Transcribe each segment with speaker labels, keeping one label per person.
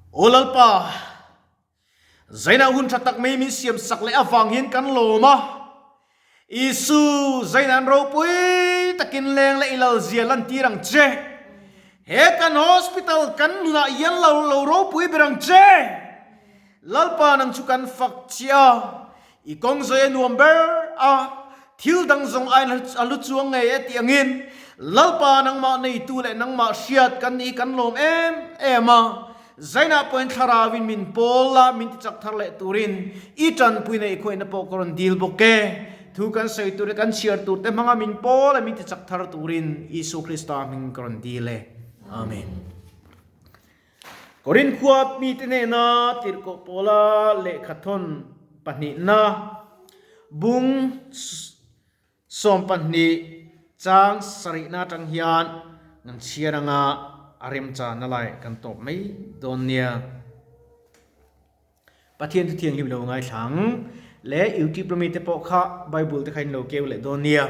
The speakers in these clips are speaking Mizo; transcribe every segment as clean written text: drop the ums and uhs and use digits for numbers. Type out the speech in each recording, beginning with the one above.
Speaker 1: Aw Lalpa, Zaina hun tha tak mai min siam sak leh avang hian kan lawm a. Isu, Zaina an ropui takin leng leh i lal zia lantir ang che. He kan hospital kan nunah hian lo lo ropui ber ang che. Lalpa nang chu kan fak che a, i kawng zawi a nuam ber a, thil dang zawng aiin a hlu chuang ngei e tih angin Lalpa nangmah neitu leh nangmah hriat kan nih hi kan lawm em em a, Zainah pawhin thlarauin min pawl la, min tichak thar leh turin i tanpuina i khuaihna pawh ka rawn dil bawk e. Thu kan sawi tur leh kan chhiar tur te hmanga min pawl a min tichak thar turin Isua Krista hming ka rawn dil e. Amen. Korin khua mite hnena tirhkoh pawla lehkhathawn pahnihna bung 20 chang sarihna atang hian kan chhiar anga a remchana lai kan tawp mai dawn nia. Pathian chu thianghlim lo ngaithla ang leh YouTube lami te pawh kha Bible te kha in lo keu leh dawn nia.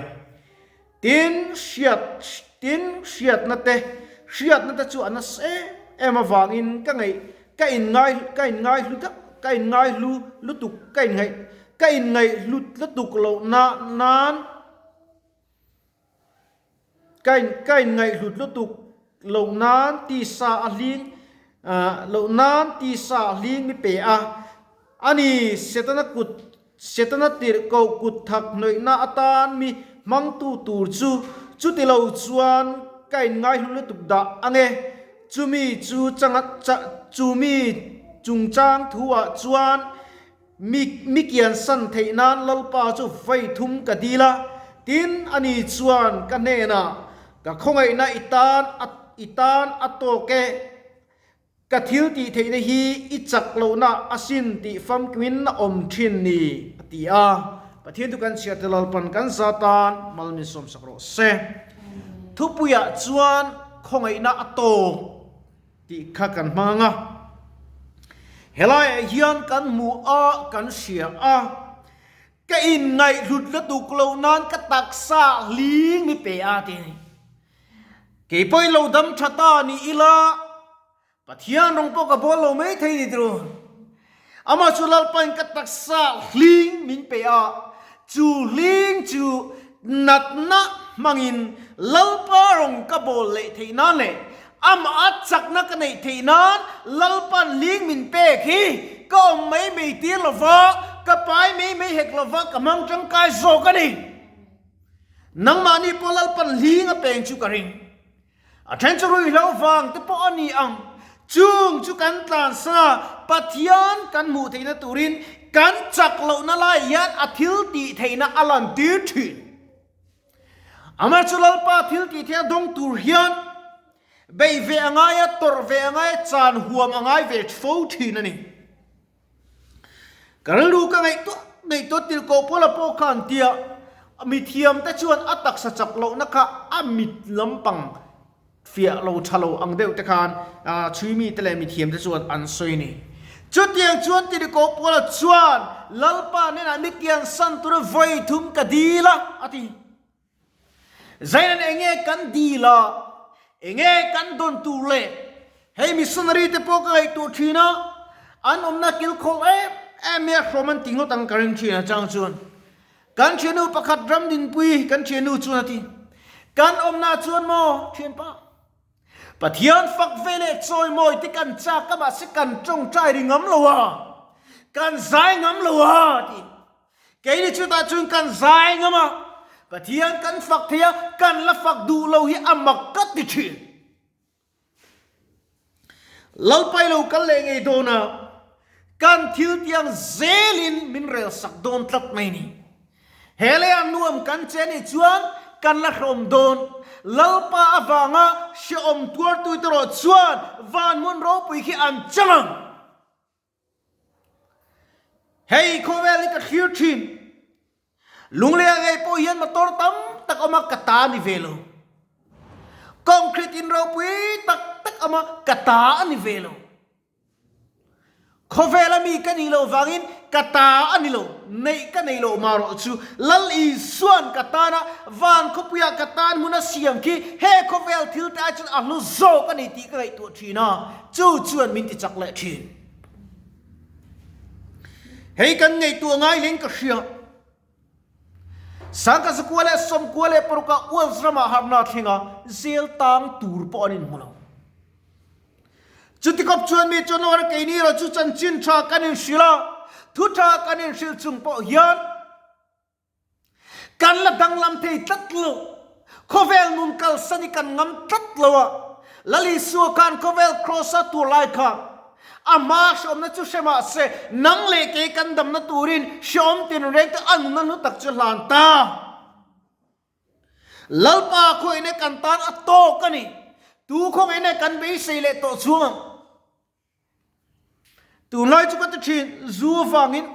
Speaker 1: Tin hriat tin hriatna te hriatna te chu a nasa em em avangin ka ngaih ka in ngai ka in ngai hlu deuh ka in ngai hlu lutuk ka in ngaih ka in ngaih hlut lutuk loh na nan Ka in ka in ngaihhlut lutuk loh nan tisa a hling loh nan tisa a hling mi pe a, a ni Setana kut Setana tirhkoh kut thak hnawihna atan mi hmangtu tur chu chuti lo chuan ka in ngaihhlut lutuk dah ang e, chumi chu changa cha chumi chungchang thuah chuan Mi mi kian san theih nan Lalpa chu vai thum ka dil a, tin ani chuan ka hnenah, Ka khawngaihna i tan a i tan a tawk e, ka thil tih theihna hi i chak lohna asin tih famkimin a awm thin ni, a ti a. Pathian chu kan chhiar te Lalpan kan za tan mal min sawmsak rawh se. Thupuiah chuan khawngaihna a tawk. Tih kha kan hmang a. Helaiah hian kan hmu a, kan hria a. Ka inngaihhlut lutuk loh nan ka taksa hling mi pe a ti a ni. Kei pawhin lo dam tha ta ni ila, Pathian rawng pawh ka bawl lo mai thei ni tiraw. Amah chu Lalpain ka taksa hling min pe a, chu hling chu natna hmangin Lalpa rawng ka bawl leh theih nan leh amah a chakna ka neih theih nan Lalpa'n hling min pek hi ka awm mai mai tir lo va, ka pai mai mai hek lo va, ka hmang tangkai zawk a ni. Nangmahni pawh Lalpa'n hling a peng chu ka ring. A then chu ruihhlo vang te pawh a ni ang. Chung chu kan tlansan a, Pathian kan hmuh theihna turin kan chak lohna lai hian a thil tih theihna a lantir thin. Amah chu Lalpa thil tih theihna dawng tur hian beih ve a ngai a, tawrh ve a ngai a, chan huam a ngai ve fo thin a ni. Ka rilru ka ngaihtuah ngaihtuah tir koh pawl a pawh khan tia mithiam te chuan a taksa chak lohna kha a mit lampang fiah lo tha lo ang deuh te khan chhui mi te leh mithiam te chuan an sawi a ni. Chutiang chuan tirhkoh Paula chuan Lalpa hnenah mi kiansan tura vawi thum ka dil a, a ti. Zainan enge kan dil a, enge kan dawn tur le? Hei missionary te pawh ka ngaihtuah thin a, an awmna kilkhawlh em em mai a hrawm an ti ngawt ang ka ring thin a chang chuan. Kan thiannu pakhat Ramdinpui kan thiannu chuan a ti, Kan awmna chuan maw thianpa? Pathian fak ve leh chawimawi te kan chak a mahse kan tawngtai ri ngam lo a, kan zai ngam lo a ti. Keini chutah chuan kan zai ngam a, Pathian kan fak thei a, kan la fak duh lo hi a mak ka ti thin. Lalpai lo kal leh ngei dawn a, kan thil tiang zelin min rel sak dawn tlat mai ni. He leiah nuam kan che nih chuan kan la hlawm dawn. Lalpa avanga hrehawm tuartute erawh chuan van hmun ropui khi an chang ang. Hei khawvel hi ka thlir thin. Lunglei ah ngei pawh hian motor tam tak awm a, ka ta a ni ve lo. Concrete in ropui tak tak awm a, ka ta a ni ve lo. Khawvela mi ka nih loh vangin ka ta a ni lo, neih ka nei loh marawh chu Lal Isua'n ka tana van khawpuiah ka tan hmun a siam khi he khawvel thil te ai chuan a hlu zawk a ni tih ka ngaihtuah thin a, chu chuan min ti chak leh thin. Hei kan ngaihtuah ngai leng ka hria. Sangka zakua leh sawmkua leh parukah Wales ramah harhna a thleng a, zel tang tur pawh an inhmu lo. Chuti kawp chuan mi chuan Lawra keini erawh chu chanchin tha kan inhrilh a, thu tha kan inhrilh chung pawh hian kan la danglam thei tlat lo. Khawvel nun kalsan hi kan ngam tlat lo a, Lal Isua khan khawvel kraws-a tur lai kha a hma hreawmna chu hre mah se, nang leh kei kan damna turin hreawm tinreng te a nuna hlu tak chu hlan ta. Lalpa khawihneh kan tan a tawk a ni. Tu khawngaihna kan beisei leh tawh chuang ang. Tunlai chu ka ti thin, zu avangin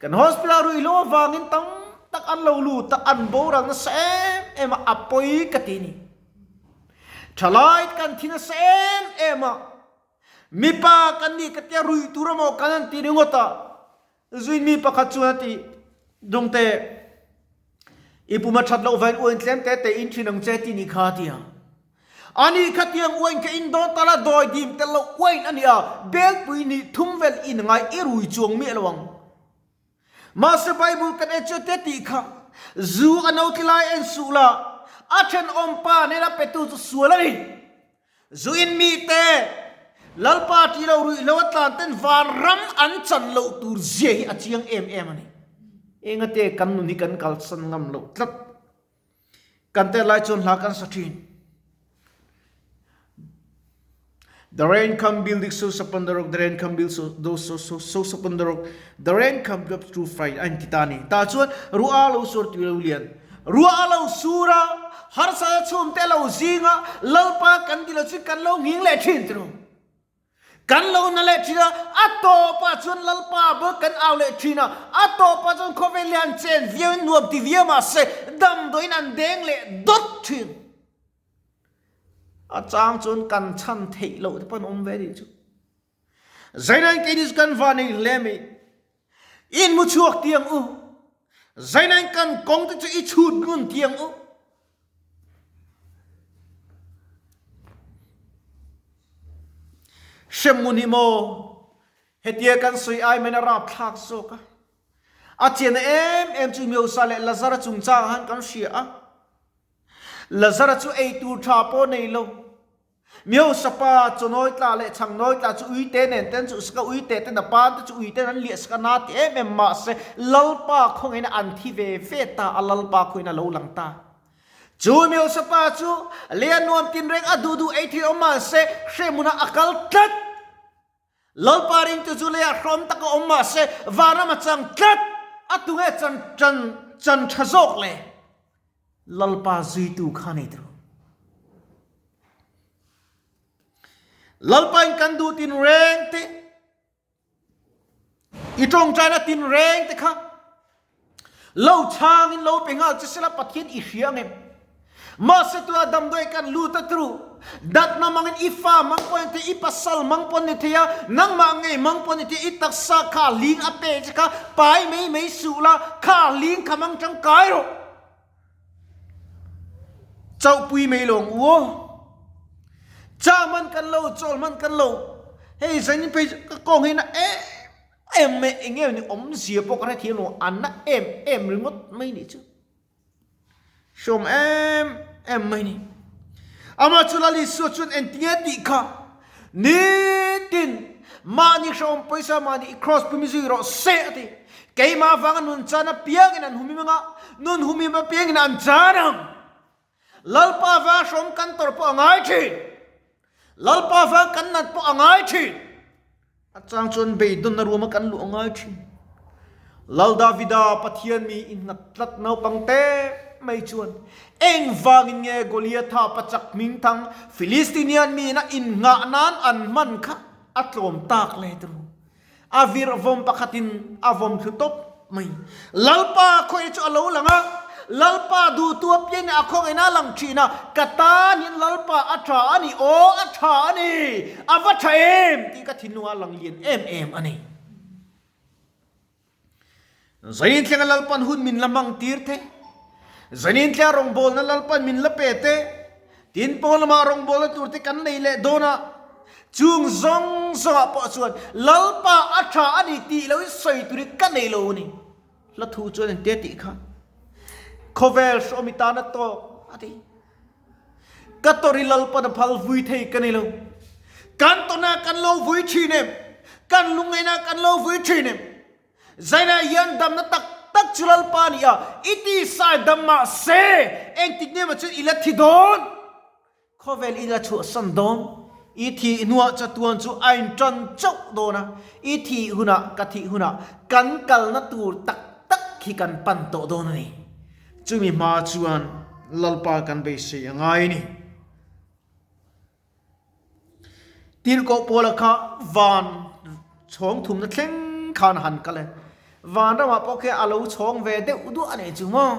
Speaker 1: kan hospital ruihhlo avangin tam tak an lo lut a, an boral nasa em em a, a pawi ka ti ni. Thalai kan thi nasa em em a, mipa kan nih ka tia ruih tur emaw kan han ti ringawt a, Zuin mi pakhat chuan a ti, Dungte, i pum a that loh vain uain tlem te te in thin ang che ti nih kha a ti a. Ani kha tiang uain kha in dawn tala dawi dim tel loh uain a ni a, belpui nih thum vel in ngai i rui chuang miah lo ang. Mahse Bible kan en chuan te tih kha, zu a no tlilai en suh la, a thenawmpa nena petu chu sual a ni. Zu in mite, Lalpa tih lo ruih lo a tlan ten vanram an chan loh tur zia hi a chiang em em a ni. Engate kan nun hi kan kalsan ngam loh tlat. Kan tet lai chuan hla kan sa thin. The rain come building so upon the rock, the rain come build so those so so so upon the rock, the rain come drops through fire an ti ta ni. Ta chuan ruah lo sur tui lo lian. Ruah a lo sur a, harsatna chhumte a lo zing a, Lalpa kan ti lo chu kan lo nghing leh thin tiro. Kan lo na leh thin a, a tawpah chuan Lalpa bawk kan au leh thin a, a tawpah chuan khawvel hi han chen viauin nuam ti viau mahse damdawiin an deng leh dawt thin. A chang chuan kan chhan theih loh te pawh an awm ve anih chu. Zainain keini chu kan va nei hle mai. In mu chhuak tiang u. Zainain kan kawng te chu i chhut ngun tiang u. Hremhmun hi maw hetia kan sawi ai main a rapthlak zawk a. A chianna em em chu Miosa leh Lazara chungchangah han kan hria a. Lazara chu ei tur tha pawh nei lo. Miosa pa chawnawi tla leh chhangnawi tla chu uite nen ten chu saka uite ten a pa te chu uite an liah saka na ti em em mahse Lalpa khawngin an thi ve ve ta a Lalpa khawin a lo lang ta. Chu Miosa pa chu lei a nuam tinreng a duh duh ei thei awm mahse hrehmunah a kal tlat. Lalpa ringtu chu leiah hrawm taka awm mahse vanram a chang tlat a tunge chan chan chan tha zawk le. Lalpa zuitu kha nei tur. Lalpa in kan duh tin reng te, i tawngtaina tin reng te kha lo chhang in lo pe nghal che sela Pathian i hria ang em? Mahse tuna damdawi kan lut a tru, datna mangin i fa mang pawh ni thei, i pasal mang pawh ni thei a, nangmah ngei mang pawh ni thei, i taksa kha ling a pe che kha pai mai mai suh la, kha ling kha mang tangkai rawh. Chauhpui mai lo ang u aw. Cha man kan lo, chawl man kan lo. Hei zanin phei chu ka kawng hi na em em mai, eng nge ni awmzia pawh ka hrethiam lo, a na em em ringawt mai nih chu. Hrawm em em mai ni. Amah chu Lal Isua chuan engtinge tih kha nitin mahni hrehawm pawisa mahni i cross pumi zui rawh se a ti. Keimah avanga nun chan apiangin an humim anga, nun humim apiangin an chan ang. Lalpa avanga hrehawm kan tawrh pawh a ngai thin. Lalpa avanga kan nat pawh a ngai thin. A chang chuan beidawnna ruama kan luh a ngai thin. Lal Davida Pathian mi innghat tlat naupang te mai chuan engvangin nge Goliatha pachak hmingthang Philistinian miin a inngah nan an hman kha a tlawm tak le turu. A vir vawm pakhatin a vawm thlu tawp mai. Lalpa khawi chu a lo lang a. Lalpa duhtu apiangin a khawngaihna a lang thin a, ka tan hian Lalpa a tha a ni, aw a tha a ni, a va tha em tih ka thinlungah a lang lian em em a ni. Zanin thlenga Lalpan hun min la hmang tir te, zanin thlenga rawngbawlna Lalpan min la pe te, tin pawn lama rawngbawlna tur te kan nei leh dawn a, chung zawng zawngah pawh chuan Lalpa a tha a ni tih loin sawi tur hi ka nei lo a ni. Hla thu chuan engtia tih kha khawvel hrawmi tana tawk a ti. Ka tawrh i Lalpan a phal vui thei ka ni lo. Kan tawna kan lo vui thin em? Kan lungngaihna kan lo vui thin em? Zainah hian damna tak tak chu Lalpa a ni a, i tisai dam mah se engtik nge maw chuan i la thi dawn? Khawvel i la chhuahsan dawn? I thih hnuah chatuan chu a intan chauh dawn a, i thih hunah ka thih hunah kan kalna tur tak tak hi kan pan tawh dawn a ni. Chumi hma chuan Lalpa kan beisei a ngai a ni. Tirhkoh Paula kha van chhawng thumna thleng khan a han kal e. Van ramah pawh khi a lo chhawng ve deuh duah a nih chu maw?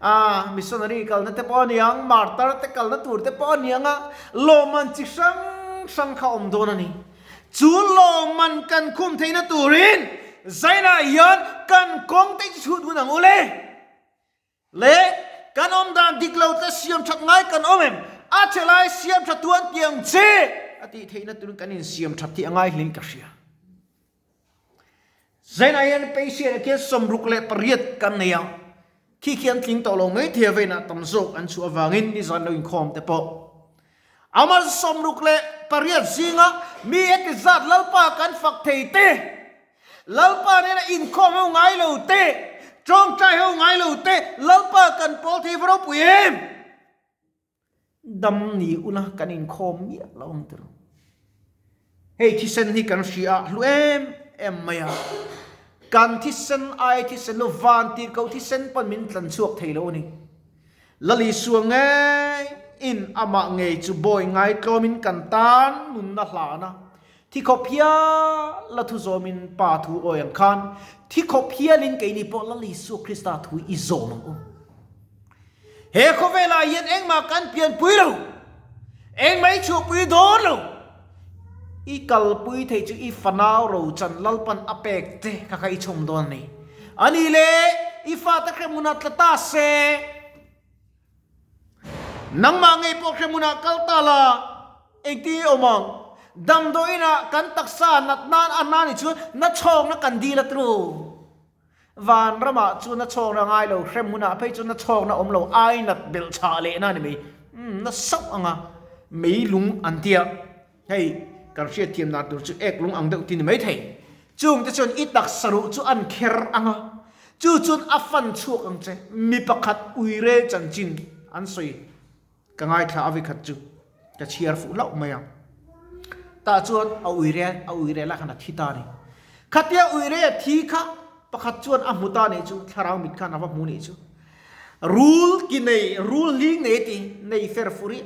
Speaker 1: A, missionary kalna te pawh a ni ang, martar te kalna tur te pawh a ni ang a, lawmman chi hrang hrang kha a awm dawn a ni. Chu lawmman kan khum theihna turin Zainah hian kan kawng te chu chhut hun ang u le. Le, kan awm dan dik lo te siam that ngai kan awm em? A che lai siam tha tuan tiang che a tih theihna turin kan insiam that hi a ngai hlin ka hria. Zainah hian Peisian ah khian 68 kan nei a, khi khi an tling tawh lo mai thei a veinah tam zawk an chhuah avangin nizan lo inkhawm te pawh Amah 68 zinga mi heti zat Lalpa kan fak thei te, Lalpa nena inkhawm ho ngai lo te, tawngtai ho ngai lo te, Lalpa kan pawl thei va ropui em? Dam ni ula kan inkhawm miah lo ang tiro. Hei thisen hi kan hria a hlu em em mai a, kan thisen ai thisen lo van tir ko thisen pawn min tlan chhuak thei lo a ni. Lalisua ngei in amah ngei chu bawi ngaitlawmin kan tan nunna hlana thi khawp hial la thu zawmin Pa thu awi ang khan thi khawp hialin keini pawh Lalisua Krista thu i zawm ang u. He khawvelah hian engmah kan pianpui lo, engmah i chhuahpui dawn lo. I kalpui thei chu i fanau rochan Lalpan a pek che kha kha i chhawm dawn a ni. A ni le, i fate hremhmunah tla ta se, nangmah ngei pawh hremhmunah kal ta la, engtin i awm ang? Damdawiinah kan taksa nat nan a hna ni chuan na chhawkna kan dil a tru. Van ramah chuan a chhawkna ngai lo, hrem hunah phei chuan a chhawkna awm lo, ai nat belh chhah lehna a ni mai. Umm, na sauh ang a, mei lung an tia. Hei, kan hriatthiam dan tur chu ek lung ang deuh ti ni mai thei. Chungte chuan i taksa ruh chu an kher ang a, chu chuan a fan chhuak ang che. Mi pakhat uire chanchin an sawi ka ngaithla a vikhat chu ka chhiar fuh hlauh mai a. Tah chuan a uire a uire lah khan a thi ta a ni. Khatia uire a thi kha pakhat chuan a hmu ta nih chu thlarau mit khan a va hmu nih chu. Rul ki nei, rul hling nei ti, nei fer fur hi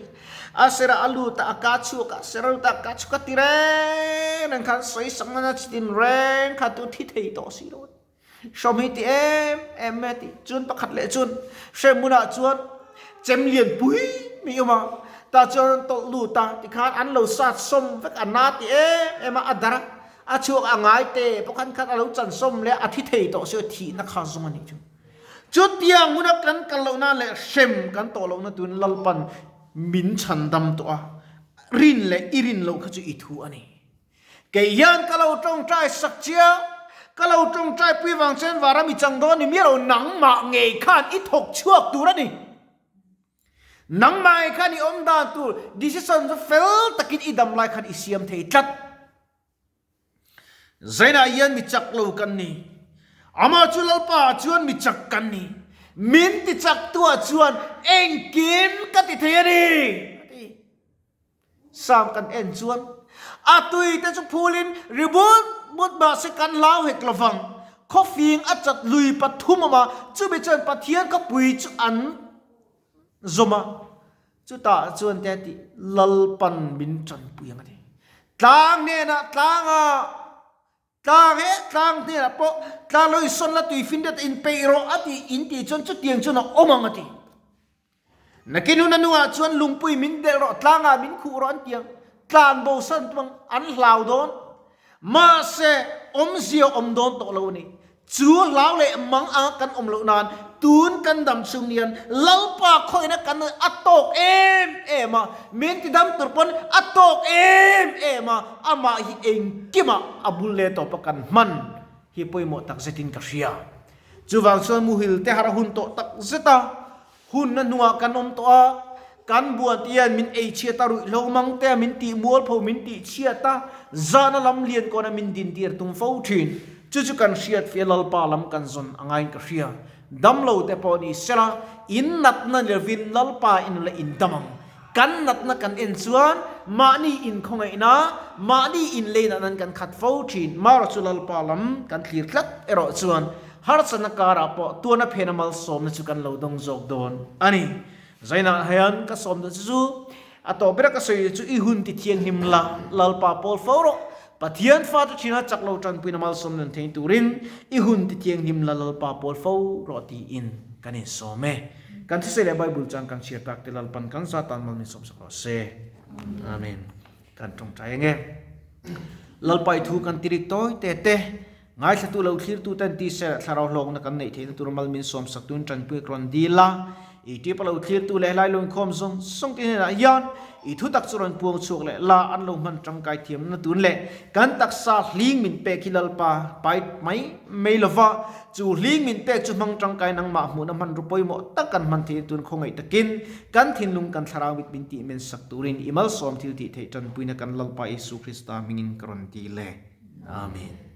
Speaker 1: a sera a lut a, a ka chhuak a, sera lut a, a ka chhuak a ti reng reng khan sawi sak nana chitin reng kha tu thi thei tawh si lo a ni. Hrawm hi ti em em mai a ti. Chuan pakhat leh chuan hremhmunah chuan chem lian pui mai awm a, tah chuan an tawlh lut a, tikhan an lo sat sawm vek a, na ti em em a, a dar a, a chhuak a ngai te pakhat khan a lo chan sawm leh a, a thi thei tawh si a, thihna kha zawng a nih chu. Chutiang hmuna kan kal loh nan leh hrem kan tawh lohna turin Lalpan min chhandam tawh a, rin leh i rin loh kha chu i thu a ni. Kei hian ka lo tawngtai sak chia, ka lo tawngtai pui vang chuan vara mi chang dawn ni miah lo, nangmah ngei khan i thawk chhuak tur a ni. Nangmah ngei khan i awm dan tur decision chu fel takin i dam lai khan i siam thei tlat. Zainah hian mi chak lo kan ni. Amah chu Lalpa ah chuan mi chak kan ni. Min ti chak tu ah chuan engkim ka ti thei a ni, a ti. Sam kan en chuan a tui te chu phulin ri but but mahse kan hlau hek lo vang. Khawfing a chat lui pathum awm a, chumi chuan Pathian khawpui chu an zawm a, chutah chuan te a tih Lalpan min tanpui ang a ti. Tlang hnenah tlanga. Tlang he tlang hnenah pawh tlang lo insawn la tui fin deuh in peih rawh a tih in tih chuan chutiang chuan a awm ang a ti. Nakin hun a nungah chuan lungpui min delh rawh tlangah min khuh rawh an ti ang. Tlan bo san tum ang an hlau dawn. Mahse awmzia awm dawn tawh lo a ni. Chu hlau leh mang anga kan awm loh nan tun kan dam chung hian Lalpa khawihna kan a tawk em em a, min ti dam tur pawn a tawk em em a, amah hi engkimah a bul leh tawpa kan hman hi pawimawh tak zetin ka hria. Chuvang chuan muhil te har a hun tawh tak zet a, Hunna hnungah kan awm tawh a, kan buan te hian min ei chhiat a, ruihhlo mang te a min tih mualpho min tih chhiat a, zahna lam lian kawna min dintir tum fo thin. Chu chu kan hriat fia Lalpa lam kan zawn a ngaiin ka hria. Damlo te pawh ni sela, in natna ni lovin Lalpa in la indam ang. Kan natna kan en chuan mahni inkhawngaihna, mahni inleina nan kan khat fo thin. Mara chu Lalpa lam kan thlir tlat erawh chuan harsatna karah pawh tuana phena malsawmna chu kan lo dawng zawk dawn a ni. Zainah hian ka sawm duh chu chu a tawh bera ka sawi chu i hun ti thianghlim la, Lalpa pawl fo rawh. Pathian fate thina chak lo tanpuina malsawm nan thei turin i hun ti thianghlim la Lalpa pawl fo rawh tiin kan insawm e. Kan thusei leh Bible chuan kan chhiar tak te Lalpan kan za tan mal min sawm sak rawh se. Amen. Kan tawngtai ange. Lalpa i thu kan tirik tawi te te. Ngaithlatu lo thlirtu ten ti se thlarau hlawkna kan neih theihna tur mal min sawm sak tun tanpui ka rawn dil a. I tipa lo thlirtu leh helai lungkhawm zawng zawng te hnenah hian i thutak chu rawn puang chhuak leh la an lo hman tangkai thiamna tun leh kan taksa hling min pek hi Lalpa pai mai mai lova chu hling min pek chu hmang tangkai nangmah hmuhna hmanrua pawimawh tak kan hman theihna tun khawngaih takin kan thinlung kan thlarau mit min tih men sak turin i malsawm thil tih theih tanpuina kan Lalpa Isu Krista hmingin ka rawn ti le. Amen.